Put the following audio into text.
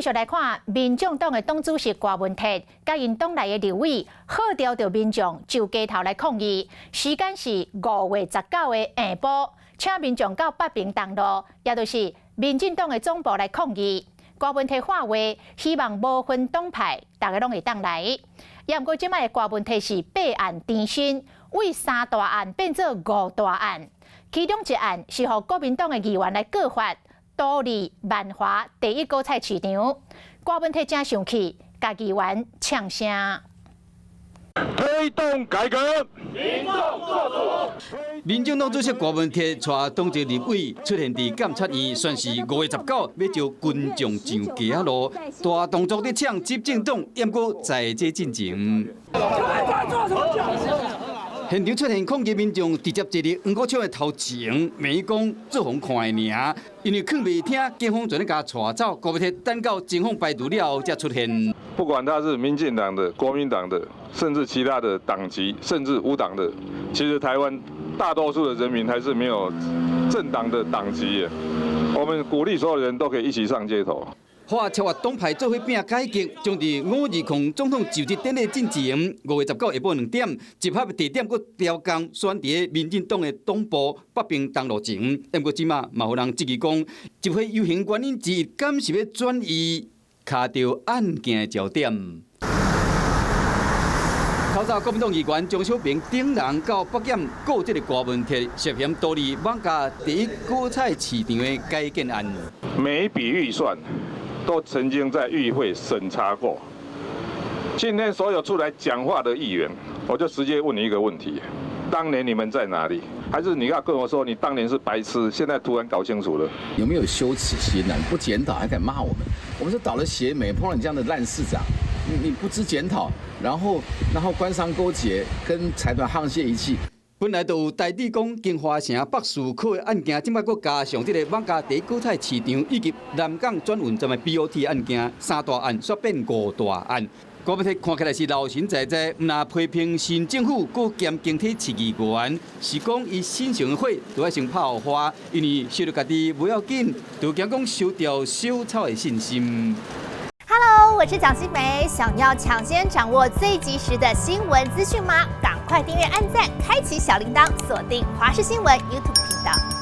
續來看，民眾黨的黨主席郭文鐵，佮𪜶黨內的立委號召著民眾上街頭來抗議。時間是5月19的下晡，請民眾到北平東路，也就是民進黨的總部來抗議。郭文鐵喊話，希望無分黨派，逐家攏會當來。也毋過，這擺的郭文鐵是百案纏身，為三大案變做五大案，其中一案是予國民黨的議員來告發多利萬華第一果菜市場，郭文鐵誠生氣，共議員嗆聲。推動改革，民眾做主。民進黨主席郭文鐵帶黨籍立委出現佇監察院，宣示5月19欲召群眾上街仔路，大動作佇嗆執政黨，毋過在這進前。現場出現抗議民眾直接坐佇黃國昌的頭前，罵伊講做予人看的爾，因為囥袂聽，警方全力共帶走，郭文鐵等到警方排除了後才出現。不管他是民進黨的、國民黨的，甚至其他的黨籍，甚至無黨的，其實台灣大多數的人民還是沒有政黨的黨籍。我們鼓勵所有人都可以一起上街頭。話超越黨派做伙拚改革，將佇520總統就職典禮進前，5月19下晡2點，集合地點閣調工選佇民進黨的黨部北平東路前。毋過這馬嘛有人質疑講，集會遊行原因之一，敢是欲轉移敲著案件的焦點。透早國民黨議員鍾小平等人到北檢告這个郭文鐵涉嫌多利艋舺第一果菜市場的改建案。每一筆預算都曾經在議會審查過。今天所有出來講話的議員，我就直接問你一個問題：當年你們在哪裡？還是你要跟我說你當年是白痴？現在突然搞清楚了，有沒有羞恥心呢？不檢討還敢罵我們？我們是倒了血霉，碰到你這樣的爛市長，你不知檢討，然後官商勾結，跟財團沆瀣一氣。本來就有台智講京華城北士科的案件，這擺閣加上這个艋舺第一果菜市場以及南港轉運站的 BOT 案件，三大案煞變五大案。郭文鐵看起來是老神在在，毋但批評新政府，閣兼兼體市議員，是講伊身上的火都愛先拋花，因為燒著家己無要緊，就驚講燒掉小草的信心。 Hello，我是蔣新梅，想要搶先掌握最及時的新聞資訊嗎？趕快訂閱、按讚、開啟小鈴鐺，鎖定華視新聞 YouTube 頻道。